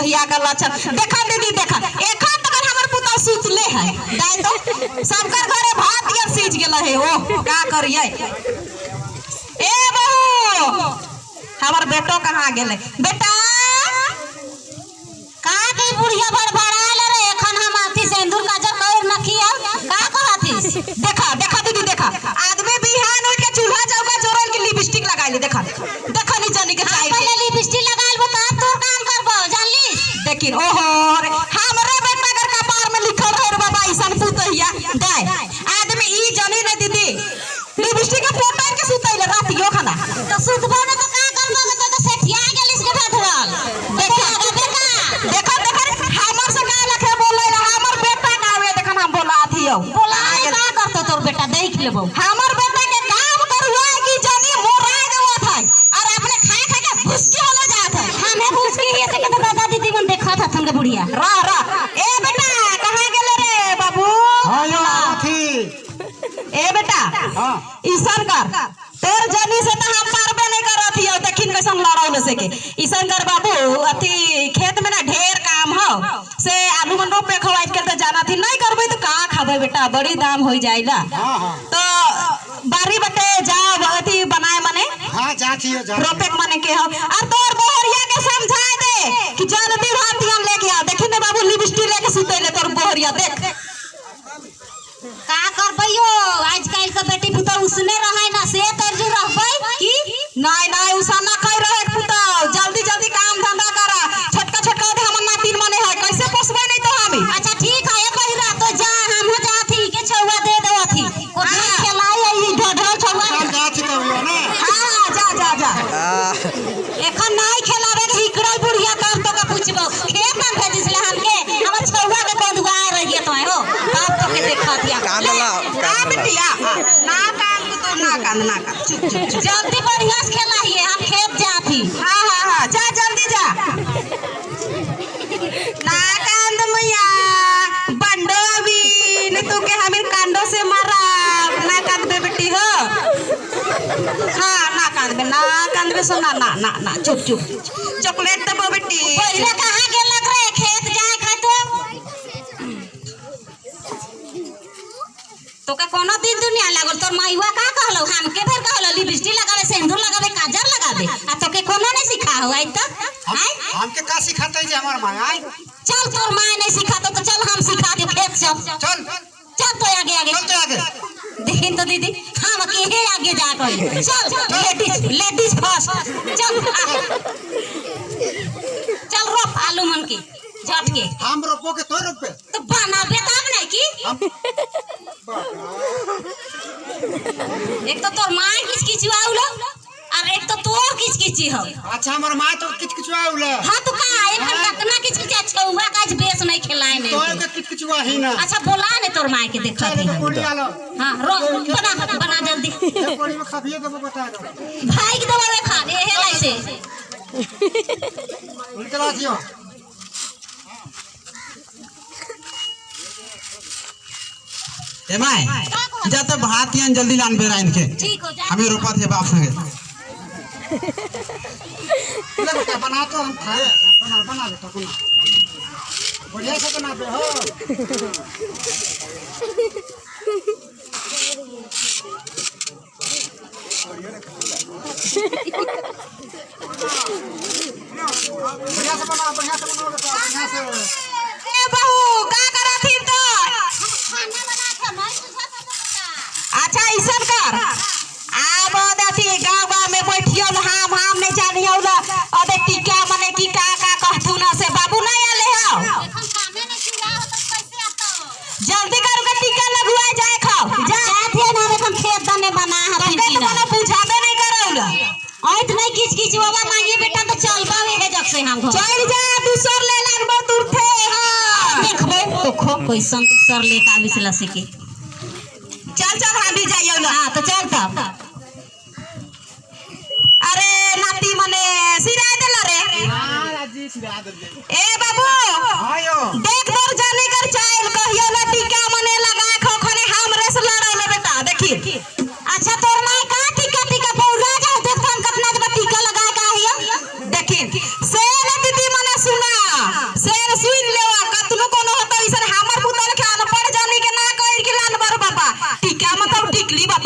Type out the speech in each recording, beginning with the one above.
पुतहिया का लक्षण। देखा दीदी, देखा, एखन तक हमर पुतहु सुतले है। दाय तो सबकर घरे भात यार सीज गेल है। ओ का करिए? ए बहू, हमर बेटो कहाँ गेले बेटा? का के बुढ़िया बड़बड़ायल रे? एखन हम अथी सिंदूर काजर कर नखिया, का कहथिस? देखा, देखा दीदी, देखा, आदमी बिहान उठ के चूल्हा चौका जोड़ल के लिपस्टिक लगाई ले। देखा, देखा नी जानी के हम चाय पहले लिपस्टिक लगाइल बता तोर काम करबो, जानली? देखिन, ओहो रे, हमरे बेटा कर कपार में लिखल रहे रे बाबा ऐसन पुतहिया। दाय आदमी ई जानी ने दीदी, लिपस्टिक के पोटार के सुतैले रातियो खाना। तो सुतबो ने तो का करबो? तो तो सेठिया गेलिस के भदरल। देखा। देखा बेटा। देखा, देखा, हमर से का लखे बोले हमर बेटा गावे। देखन, हम बोला थियो। बोला का करतो तोर बेटा, देख लेबो। हमर बेटा के काम करुआ की जानी मोरा देवत है और अपने खा खा के भुसकी होले जात है। हमें भूसकी ही से के तो दादा दीदी मन देखत हथन के बुढ़िया। रा रा, ए बेटा, कहाँ गेले रे बाबू? हाँ यो अथी। ए बेटा। हाँ। ईसन कर, तोर जनी से तो हम पारबे नहीं करत हियो। देखिन कैसन लड़ौले से के। ईसन कर बाबू, अथी खेत में ना ढेर काम हो से आलू मन रोपे खवाई के तो जाना थी। नहीं करबे तो का खाबे बेटा? बड़ी दाम हो जाइला। हाँ हाँ तो बारी बटे जाओ, अथी बनाए मने। हाँ, जाती हो, जाती। रोपे के मने के हो और तोर बोहरिया के समझा दे कि जल्दी भात हम लेके आओ। देखी ने बाबू, लिपस्टिक लेके सुतैले तोर बोहरिया, देख। का करबैयो, आजकल के बेटी पुतहु उसने रहे ना से तरजू रहबै की। नहीं नहीं, उसा ना खाई रहे पुतौ। जल्दी जल्दी काम धंधा करा। छोटका छोटका दे हमर नातिन मने है, कैसे पोसबै नहीं तो हमी? अच्छा ठीक है, बहिरा तो जा, हम जाथी के छौआ दे दो अथी को खेलाई है ई ढढर छौआ। हम जाती तो हुआ ना। हाँ, जा जा जा। एखन नहीं खेलावे के हिकड़ल बुढ़िया, तब तो का पूछबो। खेत ना भेजिस ले हमके, हमर छौआ के बंधुआ रहिए तो हो, तब तो के देखत या। कांदला। ना बिटिया, ना कांद तो, ना कांद, ना कांद, चुप चुप चुप। जल्दी बढ़िया से खेलाइए, हम खेत जाथी। हाँ हाँ हाँ, जा, जल्दी जा। ना कांद मैया, बंडो अभी नहीं तो के हमें कांडो से मारा। ना कांद बे बेटी हो। हाँ, ना कांद बे, ना कांद बे सोना, ना ना ना, चुप चुप। चॉकलेट दबो बेटी। पहिले कहाँ गेलक रे खेत जाए खातो? तोका कोनो दिन दुनिया लागल? तोर माईवा का कहलो हमके? फिर कहलो लिपस्टिक लगावे, सिंदूर लगावे, काजर लगावे आ तोके कोनो नहीं सिखा हो आई तक। हम आय। हमके का सिखाते जे हमार माँ आय? चल, तोर माय नहीं सिखातो तो चल, हम सिखा दे। खेत चल। चल। चल तो आगे आगे। चल तो आगे। देखिन तो दीदी, हम के हे आगे जा कर। चल, लेडीज लेडीज फर्स्ट। चल आ। चल, रोप आलू मन के झट के। हम रोपो के तो रोपे? तो बनाबे तब नहीं की। हम एक तो तोर माय किच किचुआउलो और एक तो तोर किच किची हो। अच्छा, हमार माँ तो किच किचुआ उले। हाँ तो का एखन कतना किच किचा छौआ काज बेस नहीं खेलाए तो नहीं। के किच किचुआ ही ना। अच्छा, बोला ने तोर माय के, देखत चल ही। तो कोड़ी आलो। हाँ, रो, बना बना जल्दी। एक कोड़ी में खाबिए देबो, बता दो। भाई के दबावे खा दे हे लाई से। उनके ला दियो। ए my, जा तो भात यान जल्दी लान बेरा इनके। ठीक हो जा। हमें रोपा थे बाप संगे। ले बेटा, बना तो हम खाए। बना बना बेटा, बना, बढ़िया से बना बे हो। बढ़िया से बना, बढ़िया से बनाओ बेटा, बढ़िया से। ए बहू, का करत तो? खाना बना के नहीं सुझा बेटा। अच्छा, ऐसन कर, आब अथी गाँव गाँव में बैठियो हम नहीं जानियो अबे टीका मने की का का कहथु ना से बाबू नहीं आले हो। एखन कामे नहीं चुरा हो तो कैसे आता? जल्दी करू के टीका लगुआ जाए खाओ जा। जात है ना, एखन खेत दने बना हथिन। तोके तो कोनो बुझाबे नहीं करौल। ऐत नहीं किच किच बाबा मांगे बेटा तो चलबा हे जग से हम घर। चल जा, दूसर ले लागबो तुरथे। हाँ। देखबो तो खो कैसन दूसर लेके आबिस लसी के। चल चल, हम भी जाइयो ना। हाँ तो चल तब। अरे नाती मने सिरा देला रे। हाँ राजी, सिरा दे। ए बाबू। हाँ यो। देख, तोर जाने कर चाइल कहियो ना टीका मने लगा खो खने हमरे से लड़ौले बेटा, देखी। अच्छा, तोर माय का टीका टीका पौरा जाओ, देख हम कतना जब टीका लगा के आइयो। देखी से ना दीदी मने सुना।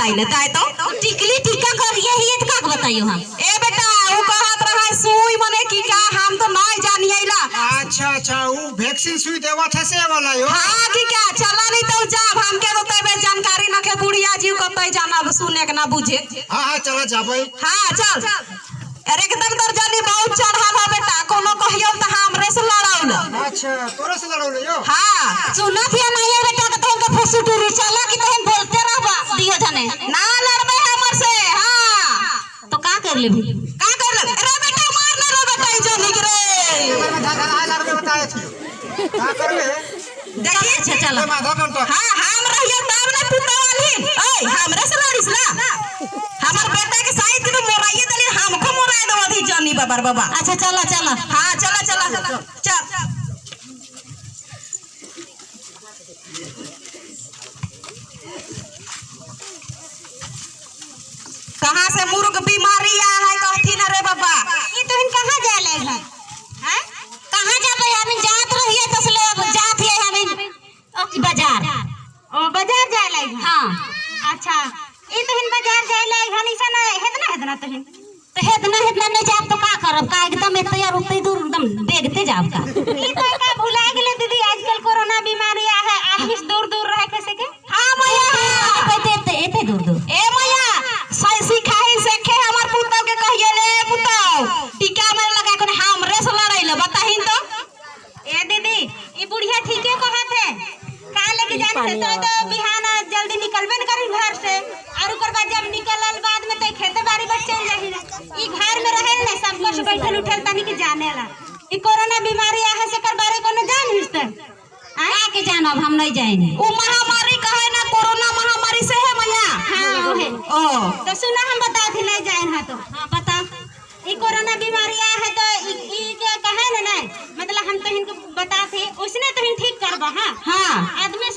बताइले ताय तो टिकली टीका करिए ही तो का बताइयो हम। ए बेटा उ कहत रहा सुई मने की का हम तो नहीं जानिएला। अच्छा अच्छा वो वैक्सीन सुई देवा था से वाला यो। हाँ की क्या चला नहीं तो जाब हमके तो तबे जानकारी न के बुढ़िया जीव कतई जाना सुने के ना बुझे। हाँ हाँ चला जाबे। हाँ चल। अरे एकदम तोर जानी बहुत चढ़ल हो बेटा कोनो कहियो त हमरे से लड़ाउल। अच्छा तोरे से लड़ाउल यो। हाँ सुनत या नहीं है बेटा के तोहन के फुसु टुरु चला कि तोहन बोलते रहबा दियो जने ना लड़बे हमर से। हाँ तो का कर लेबी का कर लेबे? अरे बेटा मार ना रे बेटा ई जानी के रे। आ लड़बे बताए थी का करबे? देखी अच्छा चला। माधा कर तो। हाँ हम रहियो तब ना पुता वाली। ओए हमरे से लड़िस ना हमर बेटा के साइड के मोराइए देली हमको मोराए दो अभी जानी बाबर बाबा। अच्छा चला चला। हाँ चला चला चल। कहाँ से मुर्ग बीमारी आ है कहती ना रे बाबा। ये तुम कहाँ जा ले है? हां कहाँ जाबे हम जात रहिए तो ले अब जात हिए हम बाजार। ओ बाजार जाए लाई? हां। अच्छा ई तुहिन बाजार जाए लाई हन ऐसा ना हेतना हेतना तुहिन तो हेतना हेतना नहीं जाब तो का करब का एकदम एते यार उते दूर एकदम देखते जाब का। ई तो का भुला गेले दीदी आजकल कोरोना बीमारी आ है आदमी से दूर दूर रहे कैसे के। हाँ मैया हाँ। एते एते एते दूर दूर। ए मैया सिखाही सेखे हमर पुतौ के कहिए ले पुतौ टीका में लगा के हमरे से लड़ैले बताहिन तो। ए दीदी ई बुढ़िया ठीके कहत है का लेके जान से तो बिहान जल्दी निकलबे न करी घर से और ओकर बाद जब निकलल बाद में तो खेते बाड़ी पर चल जाही ई घर में रहे न सब कुछ बैठल उठल तनी के जानेला ई कोरोना बीमारी आ है से कर बारे कोनो जान हिस त का के जानब हम नहीं जाएंगे। उ महामारी कहे ना कोरोना महामारी से है मैया। हां ओहे ओ तो सुना हम बता थी नहीं जाए हां तो। हां बता। ई कोरोना बीमारी आ है तो ई के कहे ना नहीं मतलब हम तो इनको बता थी उसने तो हिन ठीक करबा। हां हां आदमी